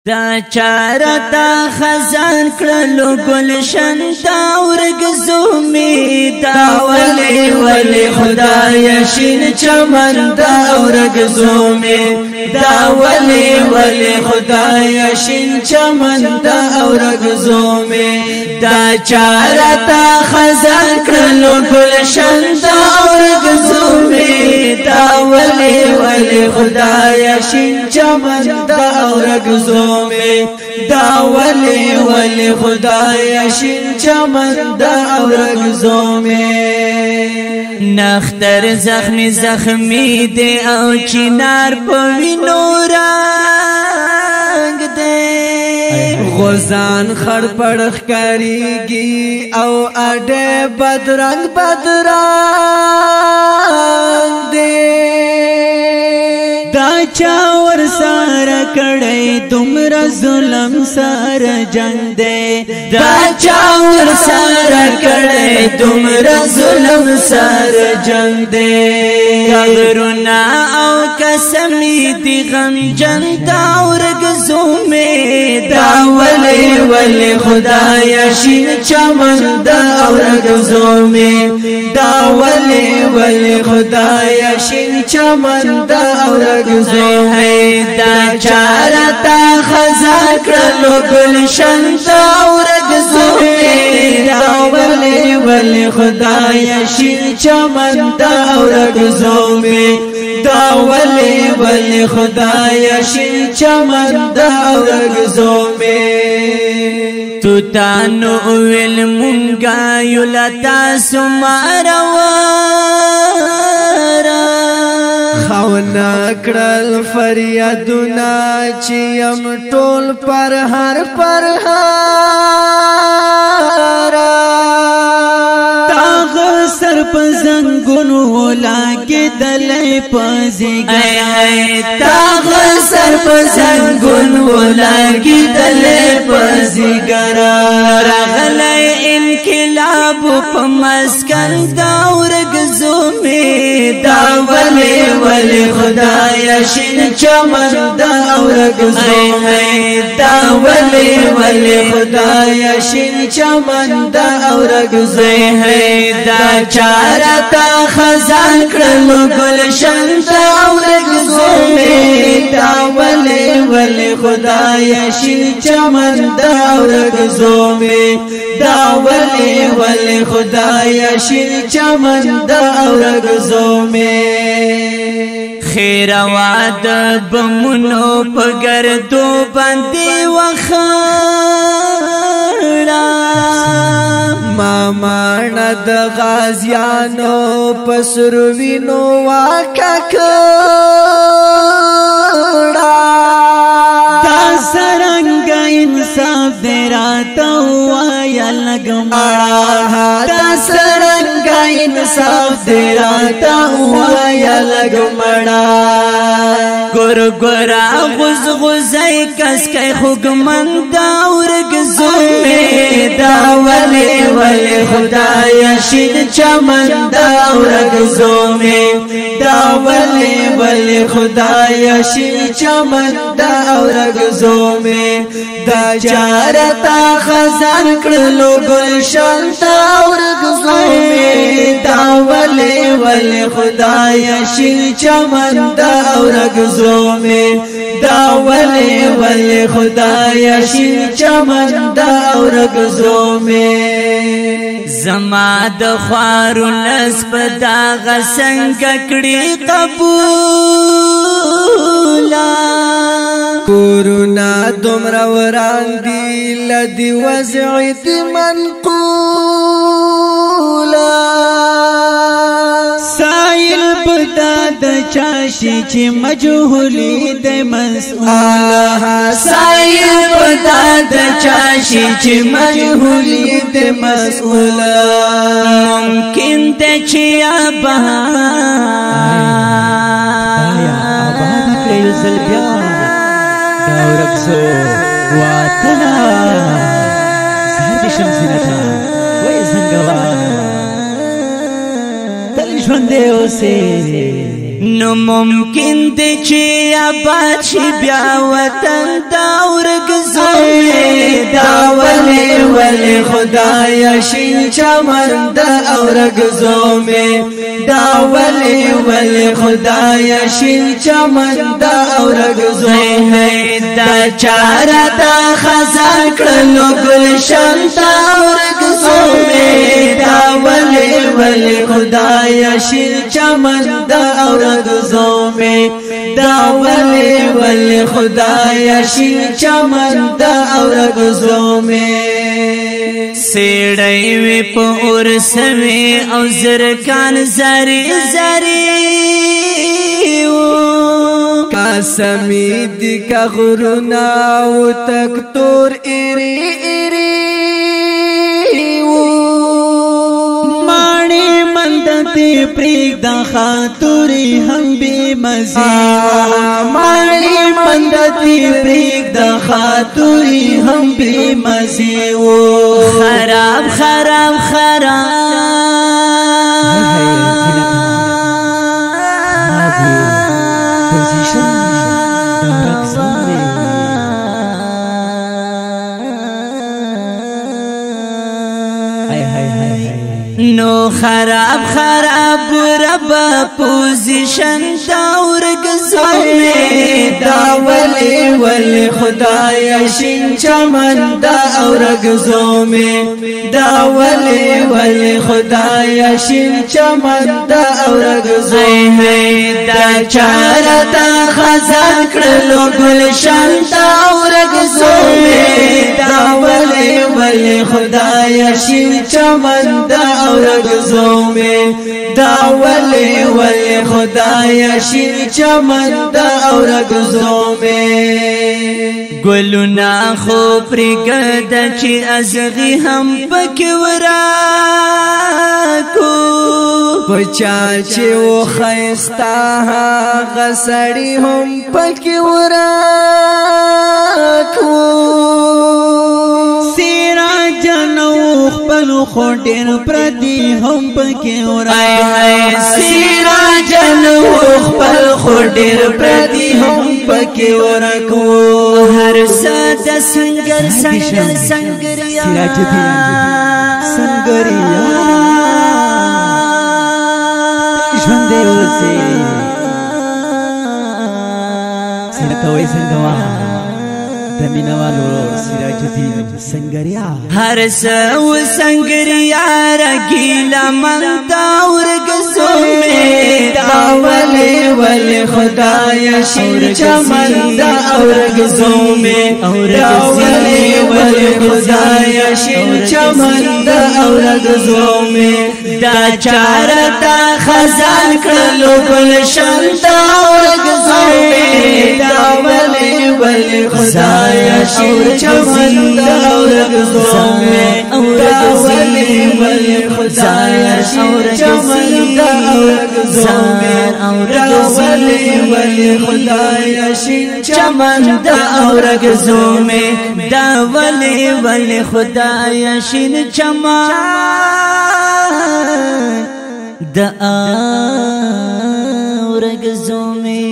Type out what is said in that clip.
دا چاره تا خزان کړلو ګلشن تا ورګ زومی، دا ولی ولی خدای شین چمن دا ورګ زومی، دا ولی ولی خدای شین چمن دا ورګ زومی، دا چاره تا خزان کړلو ګلشن تا ورګ زومی، دا ولی ولی خدای شین چمن دا ورګ زومی، دا ولی ولی خدای شین چمن دا اورګ زومه. نختر زخمی زخمی دی او چینار په وینو رنگ دی، غزان خړ پړخ کریږي او اډه بدرنګ بدرنګ دی، دا چا ور سره کړی دومره ظلم سره جنگ دی، دا چا ور سره کړی دومره ظلم سره جنگ دی. قبرنا او قسمی دی غم جن دا ورګ زومه، دا ولی ولی خدای شین چمن دا ورګ زومه، دا ولی ولی خدای شین چمن دا ورګ زومه، دا چاره تا خزان کړلو ګلشن دا ورګ زومه، دا ولی ولی خدای شین چمن دا ورګ زومه، دا ولی ولی خدای شین چمن دا ورګ زومه. تو تانو ویل مونږه یو لتا سماروا، خونه کړل فریادونه چې يم ټول پر هر پر هر، تاغ سر په زنګونو لاګې دلې پزیګر، تاغ سر په زنګونو لاګې دلې پزیګر. راغلی انقلاب په مسکن دا ورګ زومه، دا ولی ولی خدای شین چمن دا ورګ زومه، دا ولی ولی خدای شین چمن دا ورګ زومه، دا چاره تا خزان کړلو ګلشن دا ورګ زومه، دا ولی ولی خدای شین چمن دا ورګ زومه، دا ولی ولی خدای شین چمن دا ورګ زومه. خیر واد بمونو په ګردو باندې وخړه، ما ماڼه د غازیانو پسروینو واکا کړه، دا سرنګ انصاف دې راته وایا لګ مړه، دا سرنګ انصاف دې راته وایا لګ مړه. ګور ګورا غز غزای کس کای خوګمن دا ورګ زومه، دا ولی ولی خدای شین چمن دا ورګ زومه، دا ولی ولی خدای شین چمن دا ورګ زومه، دا چاره تا خزان کړلو ګلشن دا ورګ زومه، دا ولی ولی خدای شین چمن دا ورګ زومه، دا ولی ولی خدای شین چمن دا ورګ زومه. زما د خوارو لس په دا غسنګ کړي قبولا، کورونا دومره وران دي لدی وضع دي منقولا، سائل بدا د چاشي چې مجهولي د مسؤل، سائل بدا د چاشي چې مجهولي د مسؤل، ممکن د چې ابا آباد کړې یو ځل بیا دا ورکزو واتنا، زهر دې شم زینتا وای زنګوا، تل ژوندې اوسې. نو ممکن دی چې آباد شي بیا وطن دا اورګزو مې. دا ولې ولې خدایا شین چمن د اورګزو مې، دا ولې ولې خدایا شین چمن د اورګزو مې. دا چاره دا خزان کړلو ګلشن دا اورګزو مې. دا ولې ولې خدایا شین چمن د اورګزو مې، دا ولې ولې خدایا شین چمن د اورګزو مې. سیړی وی په اور سوي او زرکان زری زری قسمی دی کا غرونا او تک تور ایری ایری. ماڼې مند تی پریک د خاطری هم بے مزي، ماڼې مند تی پریک د خاطری هم بے مزي. خراب خراب خراب پوزیشن د اورګزو مې. هاي هاي هاي. نو خراب خراب رب پوزیشن دا اورګزو مې. دا ولې ولې خدایا شین چمن دا اورګزو مې، دا ولې ولې خدایا شین چمن دا اورګزو مې. دا چاره دا خزان کړلو ګلشن دا اورګزو مې. دا ولې ولې خدایا شین چمن دا اورګزو مې، دا ولې ولې خدایا شین چمن دا اورګزو مې. ګلونه خو پرېږده چې ازغي هم پکې وراکو، پچا چې و خیستا هغه سړی هم پکې وراکو. سیرا جنو خپل خو ډېر پردي هم پکې وراکو. سیرا جنو خپل خو ډېر پردي هم پکې ورکو. هر څه د سنگر سنگر سنگریا سراج الدین سنگریا ژوند دی اوسې سره وای څنګه وا د مینوالو ورور سراج الدین سنگریا. هر څه و سنگریا رګیلا من دا اورګزو مې. دا ولې ولې خدایا شین چمن دا اورګزو مې، دا ولې ولې خدایا شین چمن دا اورګزو مې. دا چاره دا خزان کړلو ګلشن دا اورګزو مې. دا ولې ولې خدایا شین چمن دا اورګزو مې، دا ولې ولې خدایا شین چمن دا اورګزو مې، دا ولې ولې خدایا شین چمن دا اورګزو مې. دا ولې ولې خدایا شین چمن د اورګزو مې.